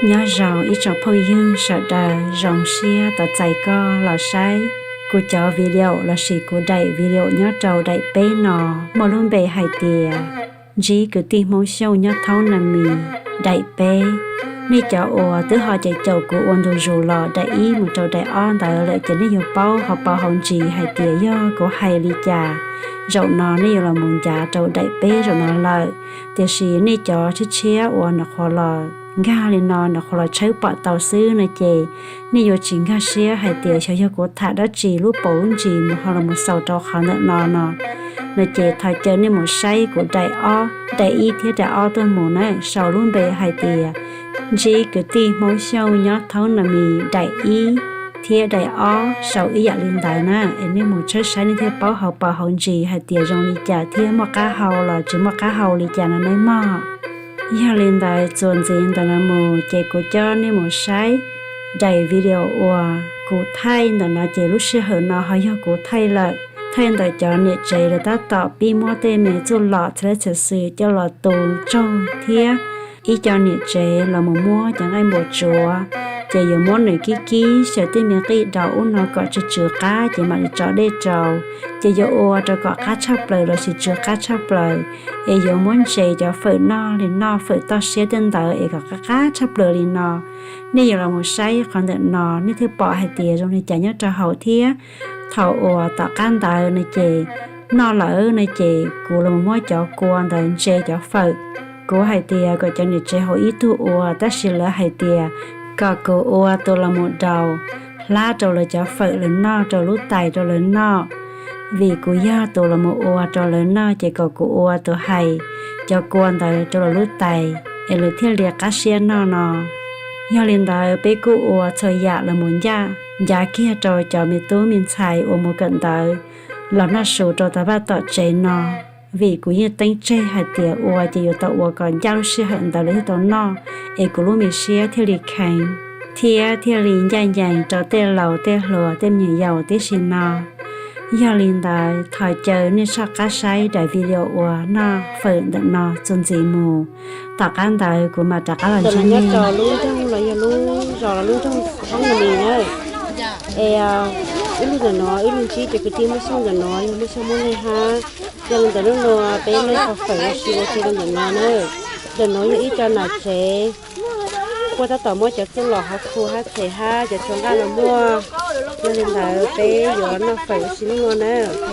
Nyob zoo ib tsoom phooj ywg sawv daws, zoo siab tau txais koj los saib kuv cov video lossis kuv daim video nyob rau daim peb no, muaj lub npe hais tias Ntsib Kwv Tij Hmoob Xyooj Nyob Thoob Na Mis, daim peb. Nej cov uas twb ho caum caum kuv ua ntu zus los daim ib mus rau daim ob ntawd lawm ces nej yuav paub hauv paus hauv ntsis hais tias yog kuv hais li cas. Zaum no nej yuav los mus ncav rau daim peb zaum no lawm. Tiam sis nej cov tshiab tshiab uas nyuam qhuav los nkag li no, nyuam qhuav los tshawb pom tau xwb no ces nej yuav tsis nkag siab hais tias xyov yog kuv tham dab tsi lub paus lub ntsis mus ho los mus xaus rau qhov ntawm no no. No ces thov caw nej mus saib kuv daim ob, daim ib thiab daim ob tuaj mus na, sau lub npe hais tias Ntsib Kwv Tij Hmoob Xyooj Nyob Thoob Na Mis daim ib thiab daim ob sau ib yam li ntawd na, es nej mus tshawb saib nej thiaj paub hauv paus hauv ntsis hais tias zoo li cas thiab muaj qab hau los tsis muaj qab hau li cas no nawb mog. Yog li ntawd txuas ntxiv ntawm no mus ces kuv coj nej mus saib daim video uas kuv thaij ntawm no ces lub sij hawm no ho yog kuv thaij lawm. Thaij ntawm cov niam tsev lawv tab tom pib muab tej me txuj lom txhia laj txhia xwm coj los tu tsaug thiab ib co niam tsev los mus muab cov nqaij npua tsuav, ces yuav muab nws kib kib xyaw tej me nqaij daus ub no kom tsw tsw qab ces mam li tso dej rau. Ces yuav ua rau kom qab tshaj plaws lossis tsw qab tshaj plaws, es yuav muab ntses cov fawm noj li noj fawm toj siab tej ntawd es kom qab qab tshaj plaws li no. Nej yuav los mus saib qhov ntawm no nej thiaj pom hais tias zoo li cas nyob rau hauv thiab. Thaum uas tom qab ntawd no ces noj lawm no ces kuv los mus muab cov kua ntawd ntse cov fawm. Kuv hais tias kom cov niam tsev hauv ib tug ua, tab sis lawv hais tias kom kuv ua tus los mus daus hlab rau lawv cov fawm lawv noj rau lub tais rau lawv noj. Vim kuv yog tus los mus ua rau lawv noj ces kom kuv ua tus hais cov kua ntawd rau lawv lub tais es lawv thiaj li qab siab noj no. Yog li ntawd peb kuj ua txhua yam los mus ncaj ncav kiag rau cov me tub me ntxhais uas mus kawm ntawv los noj su rau tom vaj tom tsev no. Vim kuv yeej teeb tseg hais tias ua ces yuav tau ua kom ncaj lub sij hawm ntawd lawv thiaj tau noj, es kuv lub me siab thiaj li kheev thiab thiaj li ncaj ncees rau tej laus tej hluas tej me nyuam yaus tib si no. Yog li ntawd thov caw nej soj qab saib daim video uas noj fawm ntawm no txuas ntxiv mus, tom qab ntawd kuv mam rov qab los ntsib nej. Lub nroog los yog lub zos los lub nroog Thoob Na Mis na. Es ib lub ntawm no, ib lub ntsib ces kwv tij Hmoob Xyooj ntawm no yog Hmoob Xyooj Hmoob Leej hab. Yog li ntawd hnub no peb noj cov fawm ua si ua ke rau ntawm no na. Ntawm no yog ib co nam tsev, puab tab tom muab cov txuj lom hauv khu hab txhem hab cov tsua nqaj los muag. Yog li ntawd peb yuav noj fawm ua si hnub no na. Ok,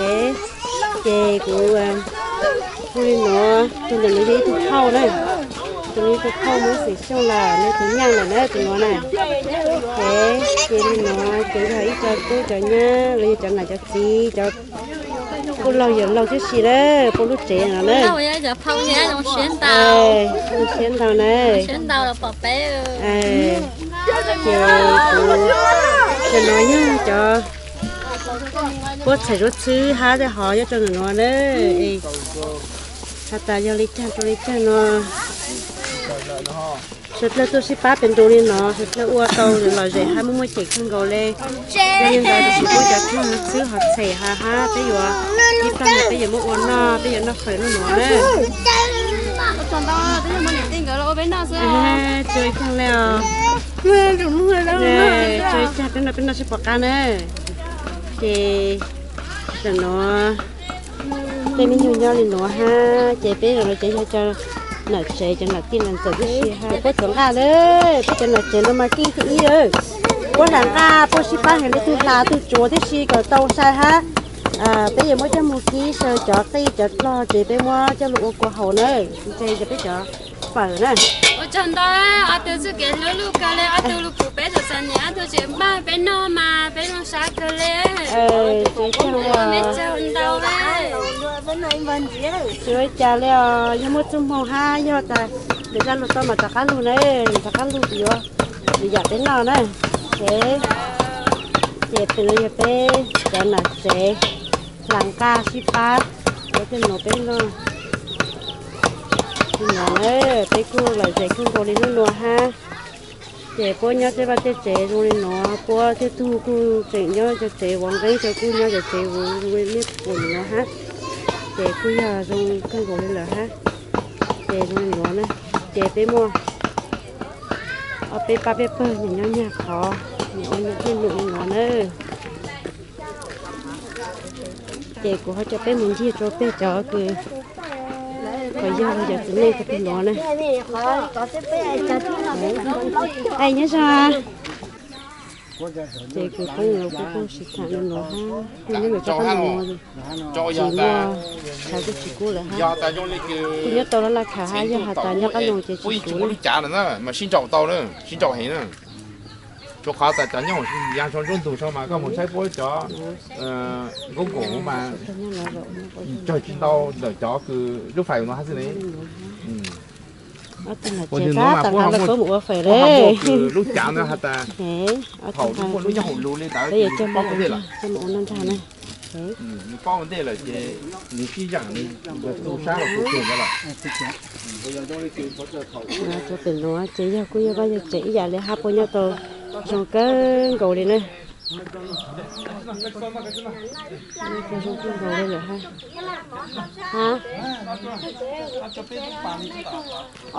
ces kuv hu li no, tus ntawm no yog ib tug phauj na, tus no yog ib tug phauj Hmoob xeem Xyooj lawm, nws tus nyaaj lawm na tus no na. Ok, ces li no ces yog ib co tub cov nyab los yog cov nam cov txiv, cov kuj laug yawm laug tib si na, puab lub tsev no na. Zoo siab ntau na. Ces kuv, cov no yog cov puab txhais zuav txhwb hab tej hov nyob rau ntawm no na. Has tas yog li caag rau li caag no, sawv dlawg tuaj sib pab pes nrug li no, sawv dlawg ua tau lom zem hab muaj muaj cem kawg nkaus le. Yog li ntawd tam sim puab cov txhwb hov txhem hab peb yuav, ib plag no peb yuav muab ua noj, peb yuav noj fawm noj nuav na. Tsuas caag le os. Tsuas caag peb noj peb noj sib pom qab na. Ces tam no tej me nyuam nyob li nuav hab, ces peb zoo le ces yog cov nam tsev cov nam tij nam ntxawm tib si hab. Puab tuav nqaj na, peb cov nam tsev no mas kib thib ib. Puab hla nqaj puab sib pab heev, leej twg hla tug tsuav tib si kom tau sai hab. Peb yuav muab coj moog kib xyaw cov qij cov dlog ces peb muab coj lug ua kua haus na, ntse cov peb cov fawm na. Ua tsaug ntau, ob tug txuj kev hlub lug kawg le, ob tug lug pum peb txom txom nyem, ob tug tseem npaj peb noj mas peb zoo sab kawg le. Tsuas caag le os, yog muaj txuj moog hab yog tas lwm zaj lug tau mas rov qab lug na, rov qab lug yuav lwm yam peb noj na. Ces peb no yog peb cov nam tsev hla nqaj sib pab ua tej nuav peb noj. Li nuav na, peb kuj lom zem kawg nkaus li hnub nuav hab. Ces puab nyob tej vaj tej tsev zoo li nuav, puab tej tug kuj tseem nyob cov tsev vov nqeeb, cov kuj nyob cov tsev vov nqeeb niaj pum li nuav hab. Ces kuj yog zoo kawg nkaus li lawm hab. Ces zoo li nuav na, ces peb muaj Ob peb pab peb pawg nyob nyag qhov, nyob ua nyob tej num li no na. Ces kuv ho coj peb mus ncig rau pem cov kws kom yog los cov txiv neej ko pem nuav na. Nyob zoo. Ces kuv peb los kuj kuj sib tham nuav hab, kuj nyob mus rau qab nuav, tsis muaj, khav kuj tsis kub lawm hab. Kuj nyob tau laj laj khav hab, yog has tas nyob qab noog ces tsis kub na. Mas sib nraus tau na, sib nraus heev na. Rua qhov tas cov nyob ya sau nruab ntug sau mas koj mus saib puab cov nkaub nkaum mas tsawg tsis ntau ntawm cov kws lub fais no hab xwb ne. Ua nws nuav mas puab ho muaj lub cav ntawd has tas thaum muaj lub nyob hauv lus li ntawd paub ua ntej lawm. Nws paub ua ntej lawm ces nws sib yaam nws tu sab los tu kawg ntawd lawm. Pem nuav ces yog kuj yog vaj yog tsev ib yam li hab, puab nyob tau zoo kawg nkaus li na. Zoo kawg nkaus li lawm hab.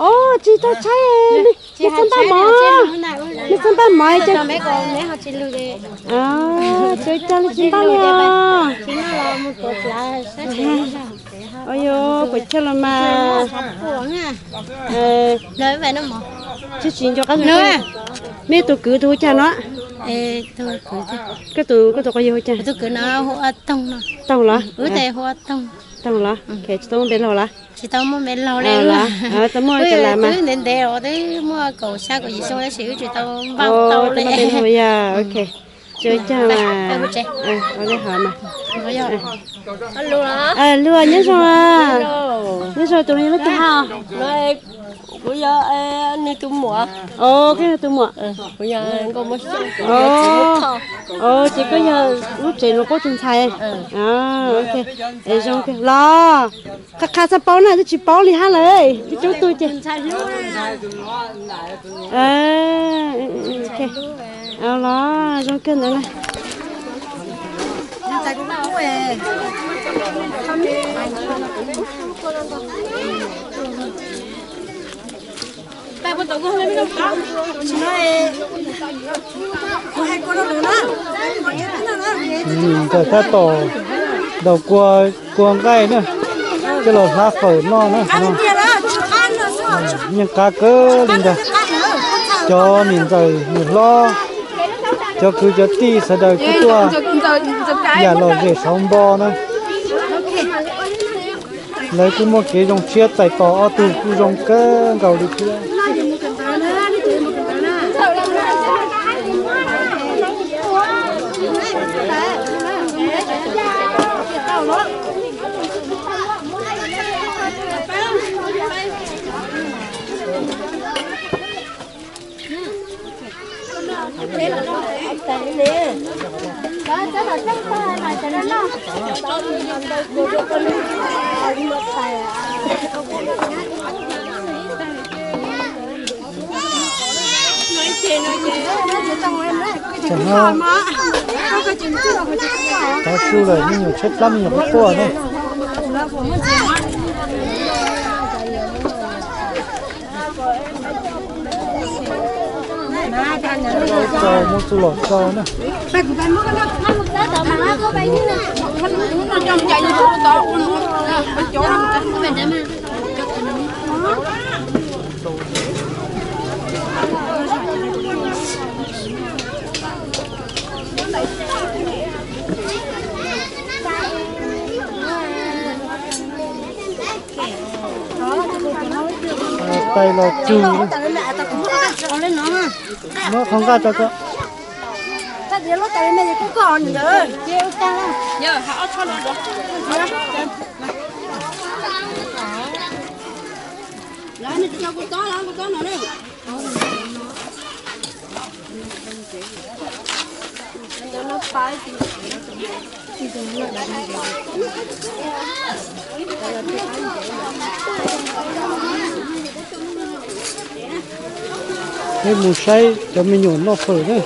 Os, tsis tau tshaib, nws txhaj npaj mov, nws txhaj npaj mov. Tsis tau li tsis npaj li os. Os yog, puas chawj los mas. Tsis tsis nco qab. Mej tus kwv tus hu cas no? Koj tus, koj tus quas yawg hu cas? Toog los? Toog los? Tsis tau muaj npe laug los? Tsis tau muaj npe laug li. Tau muaj cov lam mas. Ntev ntev os, twb muaj kaum xya kaum yim xyoo tab sis wb tsis tau npaj tau li. Yog, ok. Tsis ua cas mas. Ua li hov mas. Luag nyob zoo. Nyob zoo, tus no yog leej twg hab? Kuv yog nws tus muam. Koj yog tus muam. Ces koj yog lub tsev nuav puab tus ntxhais. Ok, es zoo kawg los. Qha qha txhaj paub na, twb tsis paub li hab lawm, coob coob tug ces. Los zoo kawg ntawd na. Niam ntxawm tab tom ntaus kua, kua nqaij na, coj los hlab fawm noj na. Yeej qab kawg li ntag. Cov niam ntxawm niam hlob, cov kwv cov tij sawv daws kuj tuaj yam lom zem sauv npo na. Lawv kuj muaj kev zoo tshiab txais tos ob tug kuj zoo kawg nkaus li thiab. Tav su lawm, me nyuam tshaib plab, me nyuam quaj quaj ne. Tso muab txuj lom tso na. Tais los tsug. Muab qhov nqaij rau koj. Peb mus saib cov me nyuam noj fawm na.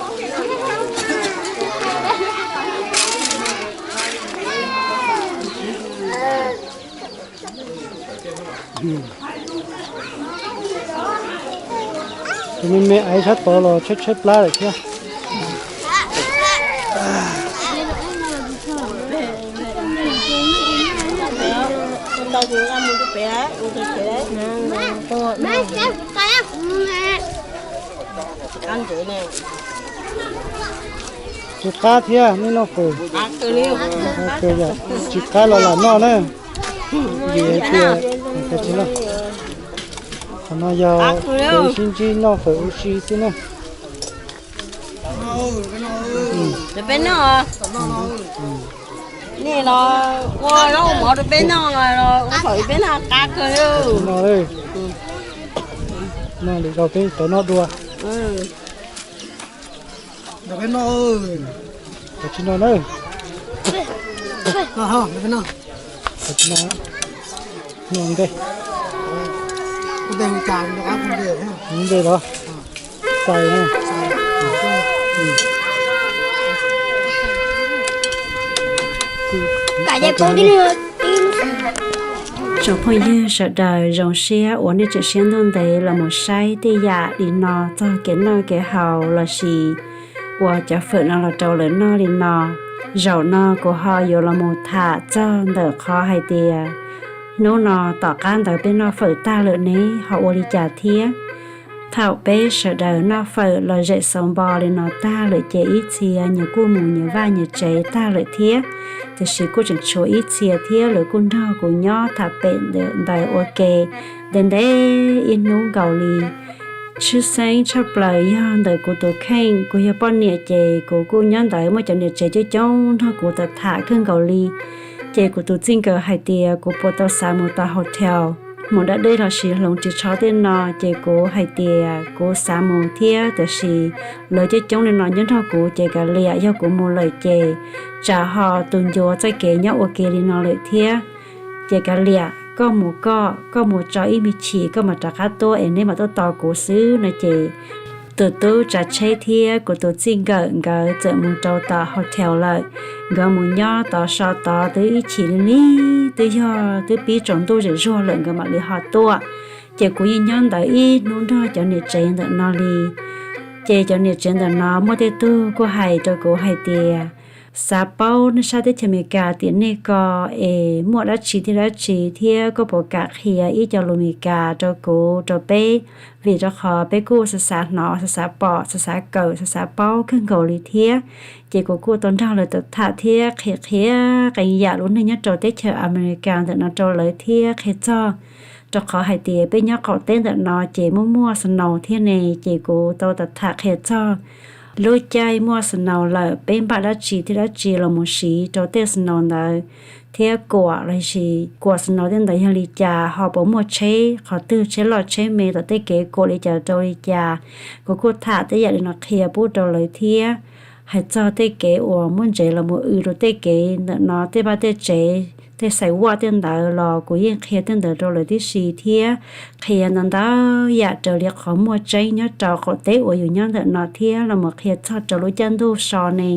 Me me aiv sab tod los tshaib tshaib plab lawm thiab. Tsis qab thiab, nej noj fawm. Tsis qab los lam noj na. Vim hais tias, qhov no yog kev sib ntsib noj fawm ua si xwb na. Peb noj, nej los ua zaub mov rau peb noj, ua fawm peb noj qab kawg. No, no lwm zaus peb tau noj dua. Tsis no na. Tsis no, no ntej. Ntej los xais na. Tsoom phooj ywg sawv daws, zoo siab uas nej tseem siab ntuj ntev los mus saib tej yam li no txog kev noj kev haus lossis ua cov fawm no los rau lawv noj li no. Zaum no kuv ho yuav los mus tham txog ntawm qhov hais tias hnub no tom qab ntawd peb noj fawm tag lawm ne ho ua li cas thiab. Thaum peb sawv daws noj fawm los zem xauv npo li no tag lawm ces ib txhia nyias kuj mus nyias vaj nyias tsev tag lawm thiab, tiam sis kuj tseem tshuav ib txhia thiab lawv kuj nrog kuv nyob tham pem ntawd ua ke ntev ntev ib hnub nkaus li. Tshwj xeeb tshaj plaws yog ntawm kuv tus kheej, kuv yog poj niam ces kuv kuj nyob ntawd muaj cov niam tsev coob coob nrog kuv tham tham kawg nkaus li. Ces kuv tus txij nkawm hais tias kuv puas tau xav mus tom hotel, mus da dej lossis hloov ris tsho tej no, ces kuv hais tias kuv xav mus thiab, tiam sis lawv coob coob li no nyob nrog kuv ces kav liam, yog kuv mus lawm ces tsam ho tus ncua txoj kev nyob ua ke li no lawm thiab. Ces kav liam, koj mus koj, koj mus tso ib me chim koj mam rov qab tuaj es neb mam tuaj tos kuv xwb no ces tus tub tsav tsheb thiab kuv tus txij nkawm nkawd txawm mus rau tom hotel lawm. Nkawd mus nyob tod so tod twb ib chim li li, twb yog twb pib tsaus ntuj zem zuag lawm nkawd mam li ho tuaj. Ces kuv yeej nyob ntawd ib hnub nrog cov niam tsev ntawm no li. Ces cov niam tsev ntawm no muaj tej tug kuj hais rau kuv hais tias, xav paub nej sab teb chaws Amelikas tias nej ko es muaj dab tsi thiab dab tsi thiab koj puas kam qhia ib co lus Amelikas rau kuv rau peb, vim rau qhov peb kuj xav xav hnov, xav xav pom, xav xav kawm, xav xav paub kawg nkaus li thiab. Ces kuv kuj tau nrog lawv tham thiab qhia qhia qee yam lub neej nyob rau teb chaws Amelikas ntawm no rau lawv thiab qhia txog rau qhov hais tias peb nyob qaum teb ntawm no ces muaj muaj snow thiab ne, ces kuv tau tham qhia txog lub caij muaj snow lawm peb npaj dab tsi thiab dab tsi los mus siv rau tej snow ntawd, thiab kuam lossis kuam snow tej ntawd yog li cas, ho puas muaj tsheb qhov twg, tsheb loj tsheb me, tom tej kev kuam li cas rau li cas. Kuv kuj tham tej yam li no qhia pub rau lawv thiab. Hais txog tej kev uas muab ntsev los mus w rau tej kev ntawm no, tej vaj tej tsev, tej xais vaj tej ntawd los kuv yeej qhia tej ntawd rau lawv tib si thiab. Qhia ntau ntau yam raws li qhov muaj tseeb nyob rau qaum teb uas yus nyob ntawm no thiab los mus qhia txog rau lub caij ntuj so ne,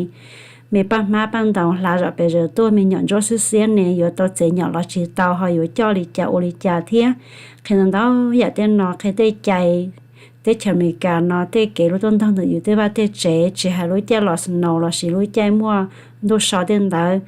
me paj hmab paj ntoos hlav zom pes zaws tuaj, me nyuam ntsuab xiab xiab ne yuav tau txiav nyom los tsis tau, ho yuav coj li cas ua li cas thiab. Qhia ntau ntau yam tej no, qhia tej cai teb chaws Amelikas no, tej kev lub tuaj ntog ntawm yus tej vaj tej tsev, tsis hais lub caij los snow lossis lub caij muaj ntuj so tej ntawd.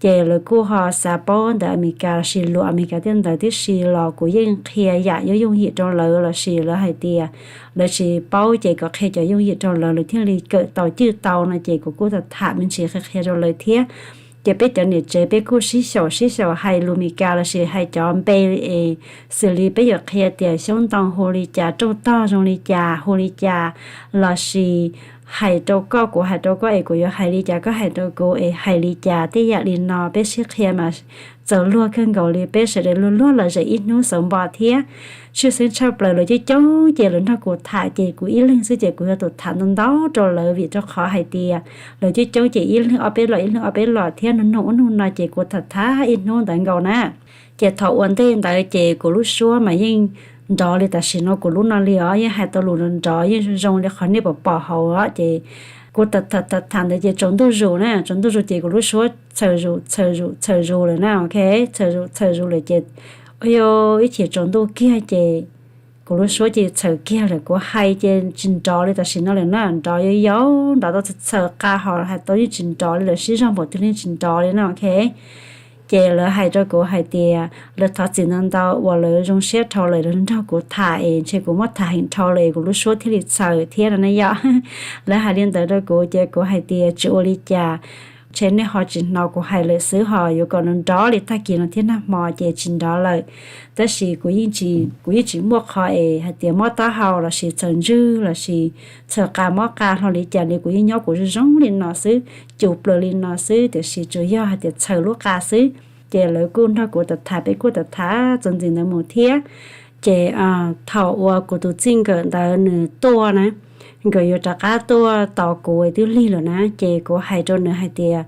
Ces lawv kuj ho xav paub ntawm Amelikas lossis lus Amelikas tej ntawd tib si los kuv yeej qhia yam yooj yooj yim rau lawv, lossis lawv hais tias lawv tsis paub ces kom qhia cov yooj yim rau lawv, lawv thiaj li kawm tau cwj tau no, ces kuv kuj tham tham me ntsis qhia qhia rau lawv thiab. Ces peb cov niam tsev peb kuj sib xyaum sib xyaum hais lus Amelikas lossis hais cov npe es xws li peb yuav qhia tias xyoob ntoo hu li cas, rooj tog zoo li cas hu li cas, lossis hais rau koj, kuv hais rau koj es kuv yuav hais li cas, koj hais rau kuv es hais li cas, tej yam li no peb sib qhia mas txaus luag kawg nkaus li. Peb sawv daws luag luag los zem ib hnub xauv npo thiab. Tshwj xeeb tshaj plaws lawv coob coob ces lawv nrog kuv tham ces kuv ib leeg xwb ces kuv yuav tsum tham ntau ntau rau lawv, vim rau qhov hais tias lawv coob coob ces ib leeg ob peb los, ib leeg ob peb los thiab, nug nug ub nug no ces kuv tham tham ib hnub ntawd nkaus na. Ces thaum ua ntej ntawd ces kuv lub suab mas yeej nrov li tam sim no kuv lub no li os, yeej hais tau lus nrov nrov, yeej zoo li qhov nej pom pom hauv os. Ces kuv tham tham ntawd ces tsaus ntuj zus na, tsaus ntuj zus ces kuv lub suab txhaws zus txhaws zus txhaws zus lawm na, ok, txhaws zus txhaws zus lawm ces, ib chim tsaus ntuj kiag ces Kuv lub suab ces txhaws kiag lawm, kuv hais ces tsis nrov li tam sim no lawm na, nrov yau yau, nrov tau txhaws qa ho hais tau yeej tsis nrov li lawm, sib zog npaum twg yeej tsis nrov li no, ok. Ces lawv hais rau kuv hais tias lawv thov txim ntau ntau uas lawv zoo siab dhau lawm lawv nrog kuv tham es ntshe kuv muab tham heev dhau lawm es kuv lub suab thiaj li txhaws thiab no na yom. Lawv hais li ntawd rau kuv ces kuv hais tias tsis ua li cas, ntshe nej ho tsis hnov kuv hais lawm xwb, ho yuav kom nrov li tag kis no thiab nag hmo ces tsis nrov lawm. Tab sis kuv yeej tsis muaj qhov es hais tias mob taub hau lossis txhaws ntswg lossis txhaws qa mob qa hlo li cas li, kuv yeej nyob kuv zoo zoo li no xwb, cus plaws li no xwb, tiam sis tsuas yog hais tias txhaws lub qa xwb. Ces lawv kuj nrog kuv tham, peb kuj tham txuas ntxiv ntawd mus thiab. Ces thaum uas kuv tus txij nkawm ntawd nws tuaj na, nkawd yuav rov qab tuaj tos kuv twb lig lawm na, ces kuv hais rau nws hais tias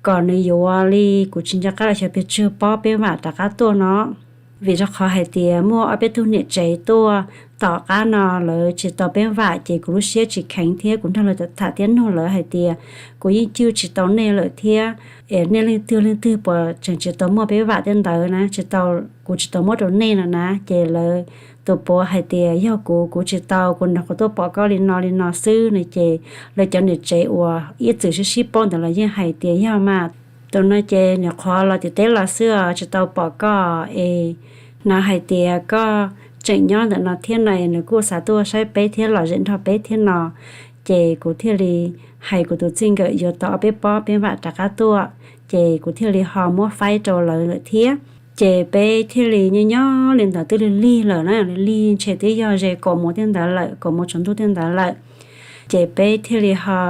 kom nws yuav li, kuv tsis nco qab los xyov pes tsawg pob peb vam rov qab tuaj no. Vim rau qhov hais tias muaj ob peb tug niam tsev tuaj tom qab no lawv tsis tau peb vam ces kuv lub siab tsis kheev thiab kuv nrog lawv tham thiab nug lawv hais tias kuv yeej cwj tsis tau nej lawm thiab, es nej leej twg leej twg puas tseem tsis tau muaj peb vam tej ntawd na, tsis tau, kuv tsis tau muab rau nej no na. Ces lawv tus puav hais tias yog kuv, kuv tsis tau, kuv nyuam qhuav tuaj pom koj li no li no xwb no ces lawv cov niam tsev uas ib txwm sib sib paub ntawd los yeej hais tias yog mas, tus no ces nyuam qhuav los tim teb los xwb os, tsis tau pom koj es hnov hais tias koj tseem nyob ntawm no thiab no es nws kuj xav tuaj saib peb thiab lom zem nrog peb thiab no. Ces kuv thiaj li hais kuv tus txij nkawm yuav tau ob peb pob peb vam rov qab tuaj, ces kuv thiaj li ho muab faib rau lawv lawm thiab. Ces peb thiaj li nyob nyob li ntawd twb lig lig lawm na, lig lig ntshe twb yog ze kaum moos tej ntawd lawm, kaum moos tsaus ntuj tej ntawd lawm. Ces peb thiaj li ho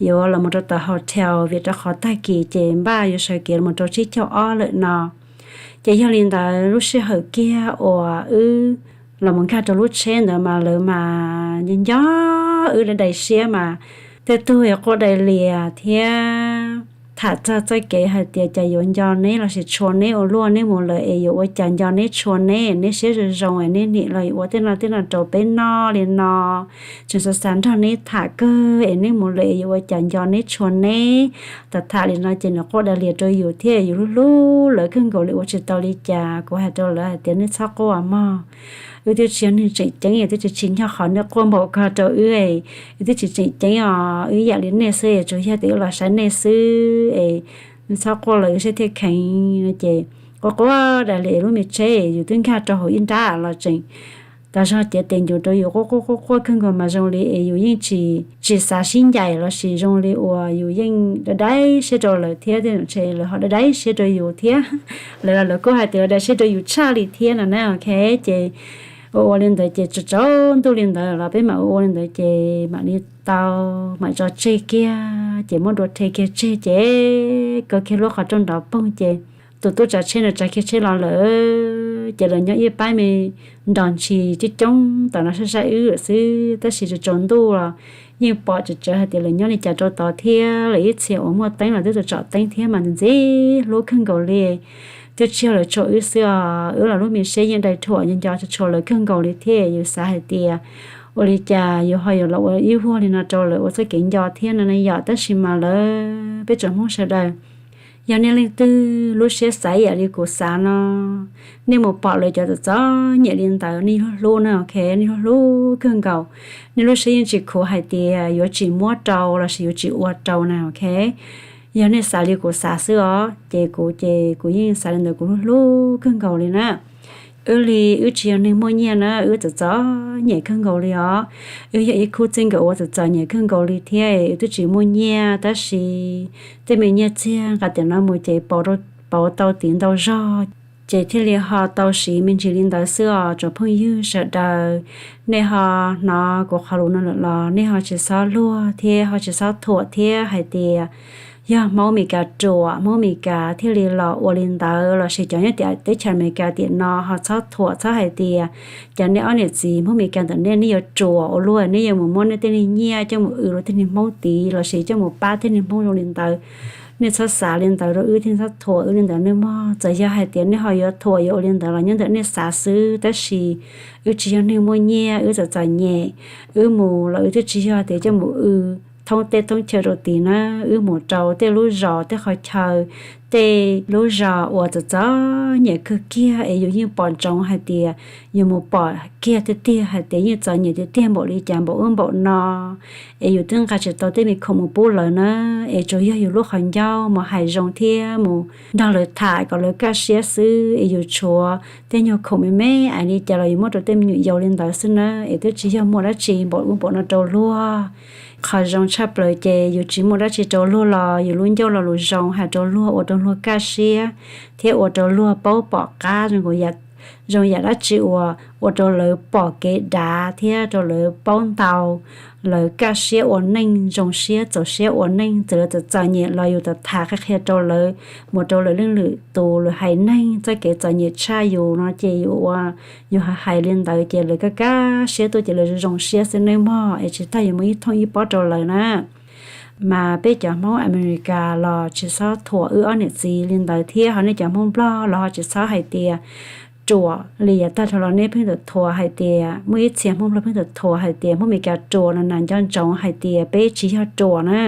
yuav los mus rau tom hotel, vim rau qhov tag kis ces npaj yuav sawv kev los rau tsib caug ob lawm no. Ces yog li ntawd lub sij hawm kiag uas wb los mus nkag rau lub tsheb ntawd mas lawv mas nco nco wb dai dai siab mas tej tug quaj dai lias thiab tham txog txoj kev hais tias cas yuav nco neb lossis tshua neb ua luaj, neb mus lawm es yuav ua cas nco neb tshua neb, neb siab zoo zoo es neb nim los yuav ua tej no tej no rau peb noj li no, tseem xav xav nrog neb tham kawg es neb mus lawm es yuav ua cas nco neb tshua neb. Tham tham li no ces nws quaj dai lias rau yus thiab yus hlub hlub lawv kawg nkaus li ua tsis tau li cas. Kuv hais rau lawv hais tias nej txhob quaj mog, wb twb tsis yog neeg tseem ceeb, twb tsis tsis yog qhov nej quaj npaum ko rau wb, wb twb tsis tseem ceeb os, wb yam li nej xwb, tsuas yog tias wb los saib nej xwb es nej txhob quaj los wb siab thiaj kheev no. Ces quaj quaj dai lias lub me tsheb, yus twb nkag rau hauv ib nrab los tseem tas zog cev tes ncuav rau yus quaj quaj quaj quaj kawg nkaus mas zoo li es yus yeej tsis, tsis xav sib ncaim lossis zoo li uas yus yeej dai dai siab rau lawv thiab, tej zaum ntshe lawv ho dai dai siab rau yus thiab. Lawv los lawv kuj hais tias lawv dai siab rau yus tshaj li thiab no na, ok. Ces ua ua li ntawd ces tsaus ntuj li ntawd los peb mam ua ua li ntawd ces mam li tau, mam tso tseg kiag ces muab dua rhe kiag tseg ces kaw kiag lub qhov rooj nrov poog ces tus tub tsav tsheb ntawd tsav kiag tsheb los lawm. Ces lawv nyob ib pab me nrog ntshis coob coob tom no saib saib wb lawm xwb, tab sis tsaus tsaus ntuj los yeej pom tsawv tsawv hais tias lawv nyob li cas rau tod thiab. Lawv ib txhia uas muaj teeb los twb tau tsom teeb thiab mas ntxim ntxim hlub kawg nkaus li. Twb tsis yog lawv tshua wb xwb os, wb los lub me siab yeej dai rhuam nco nco tshua lawv kawg nkaus li thiab. Yus xav hais tias ua li cas yus ho yuav los ua ib vuag li no rau lawv ua txoj kev nco thiab no na yom. Tab sis mas lawv peb tsoom Hmoob sawv daws, yog nej leej twg lub siab xav ib yam li kuv xav no, nej mus pom lawv cov txom txom nyem li ntawd nej hlub hlub na, ok, nej hlub hlub kawg nkaus. Nej lub siab yeej tsis khuv hais tias yuav tsis muab rau lossis yuav tsis ua rau na, ok. Yog nej xav li kuv xav xwb os, ces kuv ces kuv yeej xav li ntawd, kuv hlub hlub kawg nkaus li na. Wb li wb tsis yog neeg muaj nyiaj na, wb txom txom nyem kawg nkaus li os. Wb yog ib khub txij nkawm uas txom txom nyem kawg nkaus li thiab, wb twb tsis muaj nyiaj tab sis tej me nyiaj txiag nqa tiam no mus ces pauv tau tiv ntau zog, ces thiaj li ho tau siv me ntsis li ntawd xwb os tsoom phooj ywg sawv daws. Nej ho hnov kuv qhov lus no lawm los nej ho tsis txhob luag thiab ho tsis txhob thuam thiab hais tias yog Hmoob Amelikas ruam, Hmoob Amelikas thiaj li los ua li ntawd, lossis cov nyob teb chaws Amelikas tiam no ho txhob thuam txhob hais tias cas nej ob niam txiv Hmoob Amelikas ntawm nej, nej yuav ruam ua luaj, nej yuav mus muab nej tej niag nyiaj coj mus w rau tej niag Hmoob tid lossis coj mus pab tej niag Hmoob zoo li ntawd. Nej txhob xav li ntawd rau wb thiab txhob thuam wb li ntawd nej mog. Txawm yog hais tias nej ho yuav thuam yuav ua li ntawd los nyob ntawm nej xav xwb, tab sis wb tsis yog neeg muaj nyiaj, wb txom txom nyem. Wb mus los wb twb tsis yog tias coj mus w thoob teb thoob chaw rau tid na, wb mus rau tej lub zos tej qhov chaw tej lub zos uas txom txom nyem kawg kiag es yus yeej pom ntsoov hais tias yus mus pom kiag tiag tiag hais tias yeej txom nyem tiag tiag npaum li cas npaum ub npaum no, es yus twb nqa tsis tau tej me khoom mus pub lawv na, es tsuas yog yus lub qhov ncauj mus hais zoo thiab mus nrog lawv tham kom lawv kaj siab xwb, es yus tshuav tej nyuag khoom me me ais li cas los yus muab rau tej me nyuam yaus li ntawd xwb na, es twb tsis yog muaj dab tsi npaum ub npaum no rau luag. Qhov zoo tshaj plaws ces yus tsis muaj dab tsi rau luag los yus lub ncauj lo lus zoo hais rau luag ua rau luag kaj siab, thiab ua rau luag paub pom qab zoo yam dab tsi uas ua rau lawv pom kev dav thiab rau lawv paub ntau, lawv kaj siab ua neej, zoo siab txaus siab ua neej, txawm lawv txom txom nyem los yus tau tham qhia qhia rau lawv, mus rau lawv leej lwm tus lawv haiv neeg txoj kev txom nyem tshaj yus no ces yus ua, yus hais hais li ntawd ces lawv kaj kaj siab tuaj ces lawv zoo siab xwb nawb mog, es tsis tas yus muaj ib thooj ib pob rau lawv na. Mas peb cov Hmoob Amelikas los tsis txhob thuam wb ob niam txiv li ntawd thiab ho nej cov Hmoob Nplog los ho tsis txhob hais tias ruam li yav tag dhau los nej pheej tau thuam hais tias, muaj ib txhia Hmoob Nplog pheej tau thuam hais tias Hmoob Amelikas ruam no na, nco ntsoov hais tias peb tsis yog ruam na,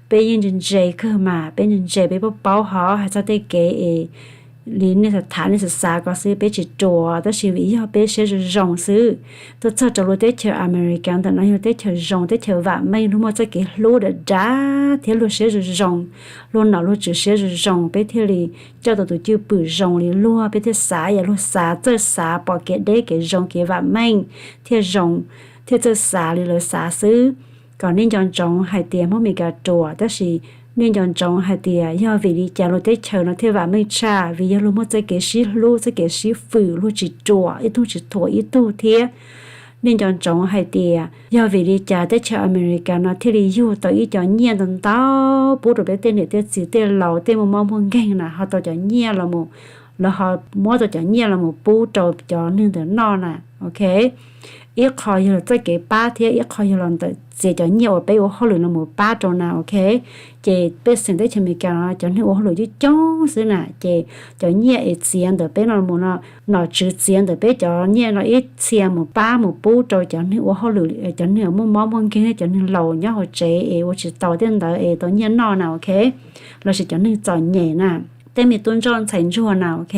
peb yeej ntse ntse kawg mas, peb ntse ntse peb paub paub hov hais txog tej kev es li nej tham nej xav xav ko xwb, peb tsis ruam, tab sis vim yog peb siab zoo zoo xwb. Tuaj txog rau lub teb chaws Amelikas ntawm no yog teb chaws zoo, teb chaws vam meej, luag muaj txoj kev hlub dav dav thiab luag siab zoo zoo, luag nom luag tswv siab zoo zoo, peb thiaj li coj tau tus cwj pwm zoo li luag, peb thiaj xav yam luag xav, txawj xav pom kev deb kev zoo kev vam meej thiaj zoo, thiaj txawj xav li lawv xav xwb. Kom nej nco ntsoov hais tias Hmoob Amelikas ruam, tab sis nej nco ntsoov hais tias yog vim li cas luag teb chaws no thiaj vam meej tshaj, vim yog luag muaj txoj kev sib hlub, txoj kev sib fwm, luag tsis ruam, ib tug tsis thuam ib tug thiab. Nej nco ntsoov hais tias yog vim li cas teb chaws Amelikas no thiaj li yug tau ib co nyiaj ntau ntau pub rau peb tej niam tej txiv tej laus tej muaj mob muaj nkeeg na, ho tau cov nyiaj los, lawv ho muab tau cov nyiaj los mus pub rau cov neeg ntawd noj na, ok. Ib qho yog txoj kev pab thiab ib qho yog los ntawm txiav cov nyiaj uas peb ua hauj lwm no mus pab rau na, ok. Ces pej xeem teb chaws Amelikas no cov neeg ua hauj lwm coob coob xwb na, ces cov nyiaj es txiav ntawm peb no mus no, nom tswv txiav ntawm peb cov nyiaj no ib txhia mus pab mus pub rau cov neeg ua hauj lwm, cov neeg muaj mob muaj nkeeg thiab cov neeg laus nyob hauv tsev es ua tsis tau tej ntawd es tau nyiaj noj na, ok, lossis cov neeg txom nyem na, tej me tub ntsoj ntxhais ntsuag na, ok.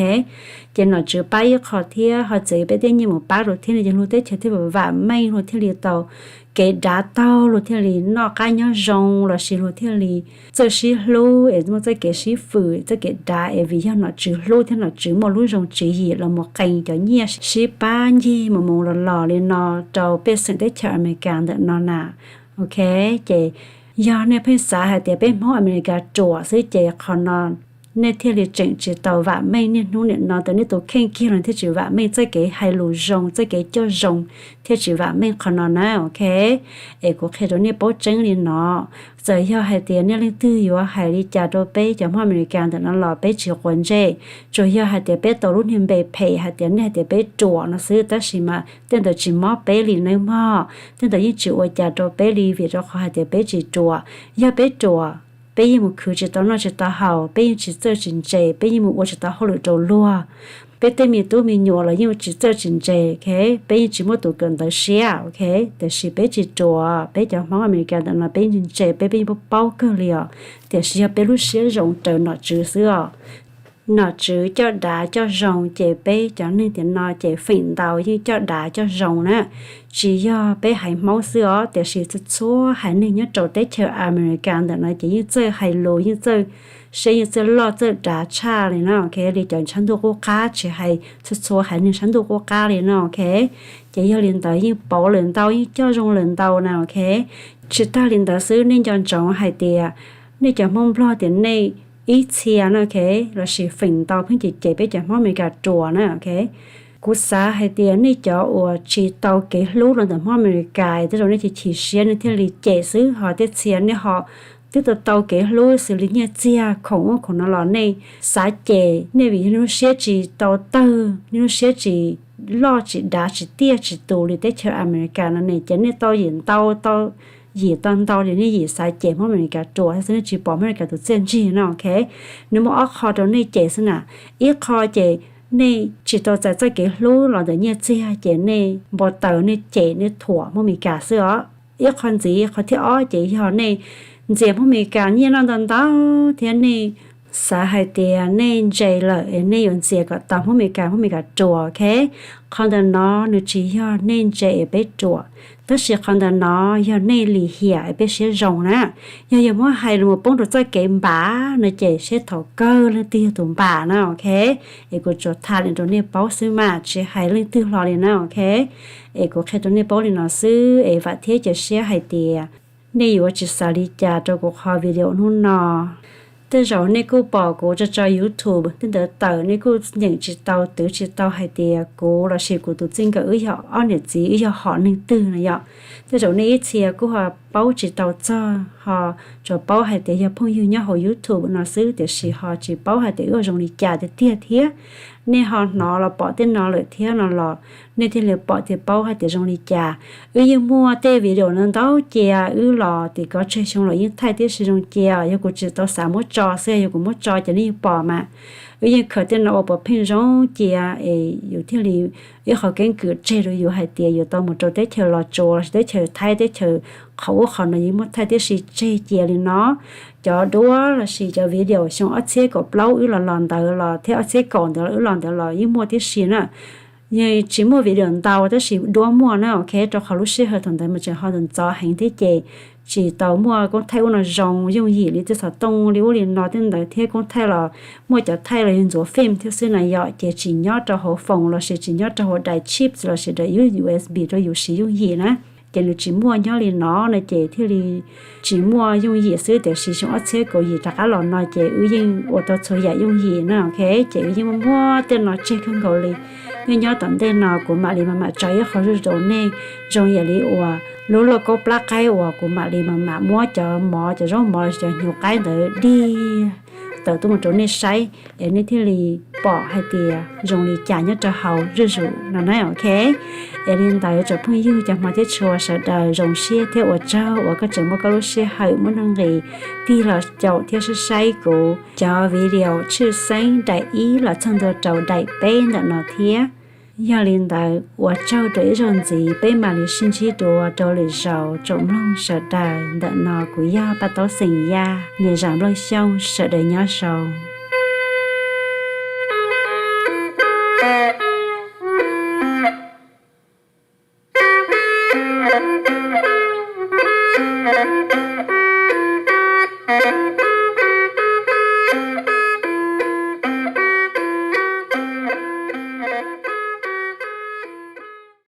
Ces nom tswv pab ib qho thiab ho txiav peb tej nyiaj mus pab rau thiab no ces luag teb chaws thiaj vam meej, luag thiaj li tau kev dav taug, luag thiaj li noj qab nyob zoo lossis luag thiaj li txawj sib hlub es muaj txoj kev sib fwm, txoj kev dav es vim yog nom tswv hlub thiab nom tswv muaj lub zoo tswv yim los mus qee cov nyiaj sib pab ncig mus mus los los li no rau pej xeem teb chaws Amelikas ntawm no na, ok. Ces yog nej pheej xav hais tias peb Hmoob Amelikas ruam xwb ces qhov no nej thiaj li tseem tsis tau vam meej niaj hnub nim no, tau nej tus kheej kiag los thiaj tsis vam meej, txoj kev hais lus zoo, txoj kev coj zoo thiaj tsis vam meej qhov no na, ok. Es kuv qhia rau nej paub tseeb li no, txawm yog hais tias nej leej twg yuav hais li cas rau peb cov Hmoob Amelikas ntawm no los peb tsis quav ntsej, tsuas yog hais tias peb tau lub niag npe phem hais tias nej hais tias peb ruam no xwb, tab sis mas tej ntawd tsis mob peb li nawb mog, tej ntawd yeej tsis ua cas rau peb li vim rau qhov hais tias peb tsis ruam. Yog peb ruam, peb yeej mus khwv tsis tau noj tsis tau haus, peb yeej tsis txawj tsis ntse, peb yeej mus ua tsis tau hauj lwm rau luag, peb tej me tub me nyuam los yeej tsis txawj tsis ntse, ok, peb yeej tsis muaj tus kawm ntawv siab, ok. Tiam sis peb tsis ruam, peb cov Hmoob Amelikas ntawm no peb yeej ntse, peb peb yeej paub paub kawg li os, tiam sis yog peb lub siab zoo raws nom tswv xwb os. Nom tswv coj dav coj zoo ces peb cov neeg tiam no ces feem ntau yeej coj dav coj zoo na. Tsis yog peb haiv Hmoob xwb os, tiam sis txhua txhua haiv neeg nyob rau teb chaws Amelikas ntawm no ces yeej txawj hais lus, yeej txawj siab, yeej txawj loj txawj dav tshaj li no, ok, li cov sab ntuj qub qab, tsis hais txhua txhua haiv neeg sab ntuj qub qab li no, ok. Ces yog li ntawd yeej pauv lawm ntau, yeej coj zoo lawm ntau na, ok. Tsis tag li ntawd xwb, nej nco ntsoov hais tias nej cov Hmoob Nplog tias nej ib txhia na, ok, lossis feem ntau pheej cem cem peb cov Hmoob Amelikas ruam na, ok. Kuv xav hais tias nej cov uas tsis tau kev hlub los ntawm Hmoob Amelikas, tej zaum nej chim chim siab nej thiaj li cem xwb, ho tej txhia nej ho twb tau tau kev hlub xws li nyiaj txiag khoom ub khoom no los nej xav cem, nej vim yog nej lub siab tsis tau tawg, nej lub siab tsis loj tsis dav tsis tiaj tsis tus li teb chaws Amelikas no ne, ces nej tau yim ntau, tau yim tau ntau li nej yim xav cem Hmoob Amelikas ruam xwb, nej tsis pom Hmoob Amelikas tus txiaj ntsig no, ok. Nws muaj ob qho rau nej cem xwb na. Ib qho ces nej tsis tau txais txoj kev hlub los ntawm nyiaj txiag ces nej npau taws nej cem nej thuam Hmoob Amelikas xwb os. Ib qho ntxiv, qhov thib ob ces yog nej ntxias Hmoob Amelikas nyiaj noj ntau ntau thiab nej Xav hais tias nej ntse lawm es nej yuav ntxias kom tau Hmoob Meskas, Hmoob Meskas ruam, ok? Qhov ntawm no nws tsis yog nej ntse es peb ruam, tab sis qhov ntawm no yog nej lim hiam es peb siab zoo na. Yog yog muab hais los poob rau txoj kev npam no ces seb thaum kawg leej twg yog tus npam na, ok? Es kuv tsuas tham li rau nej paub xwb mas tsis hais leej twg hlo li na, ok? Es kuv qhia rau nej paub li no xwb es vam thiab cia siab hais tias nej yuav tsis xav li cas rau kuv qhov video hnub no. Tej zaum nej kuj pom kuv tso tso YouTube tej ntawd tawm, nej kuj nyeem tsis tau twv tsis tau hais tias kuv lossis kuv tus txij nkawm wb yog ob niam txiv, wb yog hom neeg twg no yom. Tej zaum nej ib txhia kuj ho paub tsis tau txog, ho tsuas paub hais tias yog phooj ywg nyob hauv YouTube no xwb, tiam sis ho tsis paub hais tias wb ua zoo li cas tiag tiag thiab. Nej ho hnov los pom tej no lawm thiab no los nej thiaj li pom thiaj paub hais tias zoo li cas. Wb yeej muaj tej video no ntau cia, wb los tim ko tseg xyoo los yeej thaij tib si zoo cia. Yog kuv tsis tau xav muab tso xwb, yog kuv muab tso ces nej yeej pom mas. Wb yeej khaws tej no ua pov pheej zoo cia es yus thiaj li ib qhov keeb kwm tseg rau yus hais tias yus tau mus rau teb chaws Los Tsuas lossis teb chaws Thaib, teb chaws qhov ub qhov no yeej muaj thaij tib si tseg cia li no. Cov duab lossis cov video xyoo ob txhiab kaum plaub wb los los ntawd los thiab ob txhiab kaum ntawd wb los ntawd los yeej muaj tib si na. Yeej tsis muaj video ntau tab sis duab muaj na, ok, rau qhov lub sij hawm thaum ntawd mas tseem ho ntxov ntxov heev thiab ces tsis tau muaj koob thaij ub no zoo yooj yim li tej xov tooj li ub li no tej ntawd thiab koob thaij los muaj cov thaij los yog ntxuav fem thiab xwb na yom, ces tsis nyob rau hauv foos lossis tsis nyob rau hauv daim chip lossis daim U S B rau yus siv yooj yim na. Ces nws tsis muaj nyob li no no ces thiaj li tsis muaj yooj yim xwb, tiam sis xyoo ob txhiab kaum yim rov qab los no ces wb yeej ua tau txhua yam yooj yim na, ok. Ces wb yeej muaj muaj tej no tseg kawg nkaus li. Nyob nyob tom ntej no kuv mam li mam mam tso ib qho zuj zus rau nej zoo yam li uas lub lauj kaub plab qaib uas kuv mam li mam mam muab cov mov, cov zaub mov los sis cov hnyuv qaib ntawd dig tawm tuaj mus rau nej saib es nej thiaj li pom hais tias zoo li cas nyob rau hauv zuj zus no na, ok. Es li ntawd tsoom phooj ywg cov hmov thiab tshua sawv daws zoo siab thiab ua tsaug uas koj tseem muab koj lub sij hawm muab nuj nqis tig los caum thiab saib saib kuv cov video tshwj xeeb daim ib los txog ntua rau daim peb ntawm no thiab. Yog li ntawd ua tsaug rau ib zaug ntxiv, peb mam li sib ntsib dua rau lwm zaus tsoom mloog sawv daws. Ntawm no kuv yog Paj Taub xeem Yaj, niam Zam Nplooj Xyooj, sawv daws nyob zoo.